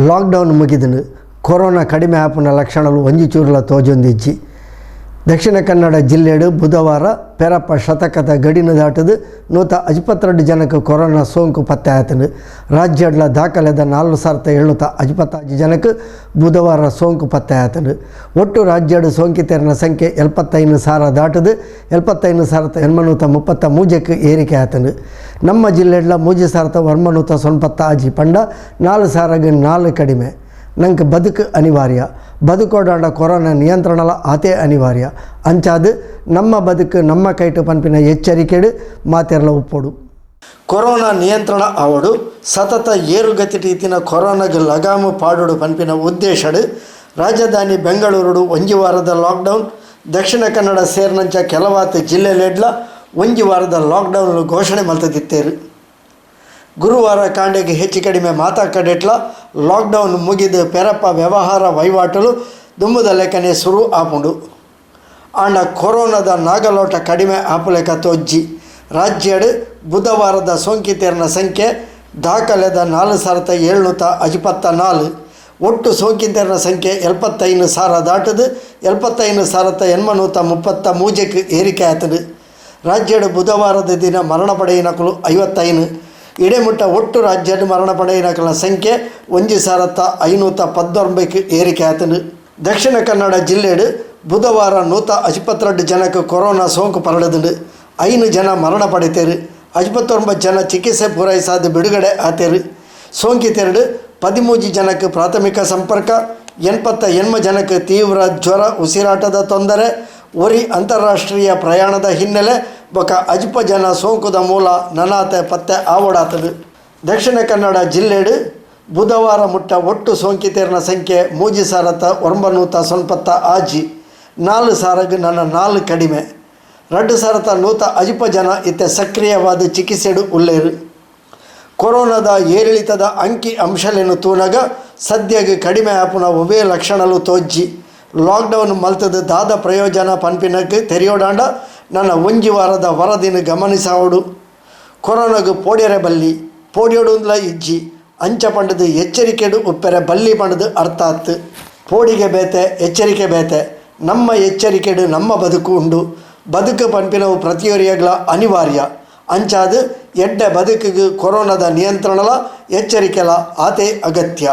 Lockdown ಮುಗಿದ್ಂಡ್. Corona ಕಡಿಮೆ ಆಪುನ ಲಕ್ಷಣಲು ಒಂಜಿ ಚೂರುಲ ತೋಜೊಂದಿಜ್ಜಿ. ದಕ್ಷಿಣ ಕನ್ನಡ ಜಿಲ್ಲೆಡ್ ಬುಧವಾರ ಪೆರಪ್ಪ ಶತಕದ ಗಡಿನ ದಾಟದು 152 ಜನಕ್ಕೆ ಕೊರೋನಾ ಸೋಂಕು ಪತ್ತೆ ಆತಂಡು. ರಾಜ್ಯಡ್ಲ ದಾಖಲೆದ 4756 ಜನಕ್ಕೆ ಬುಧವಾರ ಸೋಂಕು ಪತ್ತೆ ಆತಂಡು. ಒಟ್ಟು ರಾಜ್ಯಡ್ ಸೋಂಕಿತರನ ಸಂಖ್ಯೆ 75,000 ದಾಟದು 75,833ಕ್ಕೆ ಏರಿಕೆ ಆತಂಡು. ನಮ್ಮ ಜಿಲ್ಲೆಡ್ಲ 3,996 ಪಂಡ 4,000ಗೆ 4 ಕಡಿಮೆ. ನಂಗೆ ಬದುಕು ಅನಿವಾರ್ಯ. ಬದುಕೋಡಾಂಡ ಕೊರೋನಾ ನಿಯಂತ್ರಣಲ ಆತೇ ಅನಿವಾರ್ಯ. ಅಂಚಾದು ನಮ್ಮ ಬದುಕು ನಮ್ಮ ಕೈಟು ಪನ್ಪಿನ ಎಚ್ಚರಿಕೆಡು ಮಾತೆರ್ಲ ಉಪ್ಪೊಡು. ಕೊರೋನಾ ನಿಯಂತ್ರಣ ಆವಡು, ಸತತ ಏರುಗತಿ ಇತ್ತಿನ ಕೊರೋನಾಗ ಲಗಾಮು ಪಾಡೋಡು ಪನ್ಪಿನ ಉದ್ದೇಶಡು ರಾಜಧಾನಿ ಬೆಂಗಳೂರುಡು ಒಂಜಿ ವಾರದ ಲಾಕ್ಡೌನ್, ದಕ್ಷಿಣ ಕನ್ನಡ ಸೇರಿನಂಚ ಕೆಲವಾತ ಜಿಲ್ಲೆಲೆಡ್ಲ ಒಂಜಿ ವಾರದ ಲಾಕ್ಡೌನ್ ಘೋಷಣೆ ಮಲ್ತದಿತ್ತೇರು. ಗುರುವಾರ ಕಾಂಡೆಗೆ ಹೆಚ್ಚು ಕಡಿಮೆ ಮಾತಾ ಕಡೆಟ್ಲ ಲಾಕ್ಡೌನ್ ಮುಗಿದು ಪೆರಪ್ಪ ವ್ಯವಹಾರ ವಹಿವಾಟಲು ದುಂಬುದ ಲೆಕ್ಕನೆ ಸುರು ಆಪುಂಡು. ಆಂಡ ಕೊರೋನಾದ ನಾಗಲೋಟ ಕಡಿಮೆ ಆಪುಲೆಕ ತೋಜ್ಜಿ. ರಾಜ್ಯಡ್ ಬುಧವಾರದ ಸೋಂಕಿತರನ ಸಂಖ್ಯೆ ದಾಖಲೆದ 4754. ಒಟ್ಟು ಸೋಂಕಿತರನ ಸಂಖ್ಯೆ 75,000 ದಾಟದು 75,833ಕ್ಕೆ ಏರಿಕೆ ಆತದು. ರಾಜ್ಯಡ್ ಬುಧವಾರದ ದಿನ ಮರಣ ಪಡೆಯಿನಕುಲು 55. ಇಡೆಮುಟ್ಟ ಒಟ್ಟು ರಾಜ್ಯದ ಮರಣ ಪಡೆಯಿನಕಲ ಸಂಖ್ಯೆ 1519ಕ್ಕೆ ಏರಿಕೆ ಆತಂಡು. ದಕ್ಷಿಣ ಕನ್ನಡ ಜಿಲ್ಲೆಡು ಬುಧವಾರ 152 ಜನಕ್ಕೆ ಕೊರೋನಾ ಸೋಂಕು ಪರಡದುಂಡು. 5 ಜನ ಮರಣ ಪಡೆತೇರು. 59 ಜನ ಚಿಕಿತ್ಸೆ ಪೂರೈಸಾದ ಬಿಡುಗಡೆ ಆತೇರು. ಸೋಂಕಿತೆರಡು 13 ಜನಕ್ಕೆ ಪ್ರಾಥಮಿಕ ಸಂಪರ್ಕ, 88 ಜನಕ್ಕೆ ತೀವ್ರ ಜ್ವರ, ಉಸಿರಾಟದ ತೊಂದರೆ, ಒರಿ ಅಂತಾರಾಷ್ಟ್ರೀಯ ಪ್ರಯಾಣದ ಹಿನ್ನೆಲೆ, ಬೊಕ ಅಜ್ಪ ಜನ ಸೋಂಕುದ ಮೂಲ ನನಾತೆ ಪತ್ತೆ ಆವಡಾತದು. ದಕ್ಷಿಣ ಕನ್ನಡ ಜಿಲ್ಲೆಡು ಬುಧವಾರ ಮುಟ್ಟ ಒಟ್ಟು ಸೋಂಕಿತರನ ಸಂಖ್ಯೆ 3,996, 4,000ಗೆ ನನ್ನ 4 ಕಡಿಮೆ. 2,105 ಜನ ಇತ್ತೆ ಸಕ್ರಿಯವಾದ ಚಿಕಿತ್ಸೆಡು ಉಲ್ಲೇರು. ಕೊರೋನಾದ ಏರಿಳಿತದ ಅಂಕಿ ಅಂಶಲೇನು ತೂನಗ ಸದ್ಯಗೆ ಕಡಿಮೆ ಆಪುನ ಒವ್ವೇ ಲಕ್ಷಣಲು ತೋಜ್ಜಿ. ಲಾಕ್ಡೌನ್ ಮಲ್ತದ ದಾದ ಪ್ರಯೋಜನ ಪನ್ಪಿನಕ್ಕೆ ತೆರಿಯೋಡಾಂಡ ನನ್ನ ಒಂಜಿ ವಾರದ ವರದಿನ ಗಮನಿಸಾವಡು. ಕೊರೋನಾಗ ಪೋಡ್ಯರೆ ಬಲ್ಲಿ, ಪೋಡ್ಯೋಡುಂದ್ಲ ಇಜ್ಜಿ. ಅಂಚ ಪಂಡದು ಎಚ್ಚರಿಕೆಡು ಉಪ್ಪೆರೆ ಬಲ್ಲಿ ಪಂಡದು ಅರ್ಥಾತ್. ಪೋಡಿಗೆ ಬೇತೆ, ಎಚ್ಚರಿಕೆ ಬೇತೆ. ನಮ್ಮ ಎಚ್ಚರಿಕೆಡು ನಮ್ಮ ಬದುಕು ಉಂಡು. ಬದುಕು ಪನ್ಪಿನವು ಪ್ರತಿಯೊರಿಯಗ್ಲ ಅನಿವಾರ್ಯ. ಅಂಚಾದು ಎಡ್ಡೆ ಬದುಕಿಗೆ ಕೊರೋನಾದ ನಿಯಂತ್ರಣಲ ಎಚ್ಚರಿಕೆಲ ಆತೇ ಅಗತ್ಯ.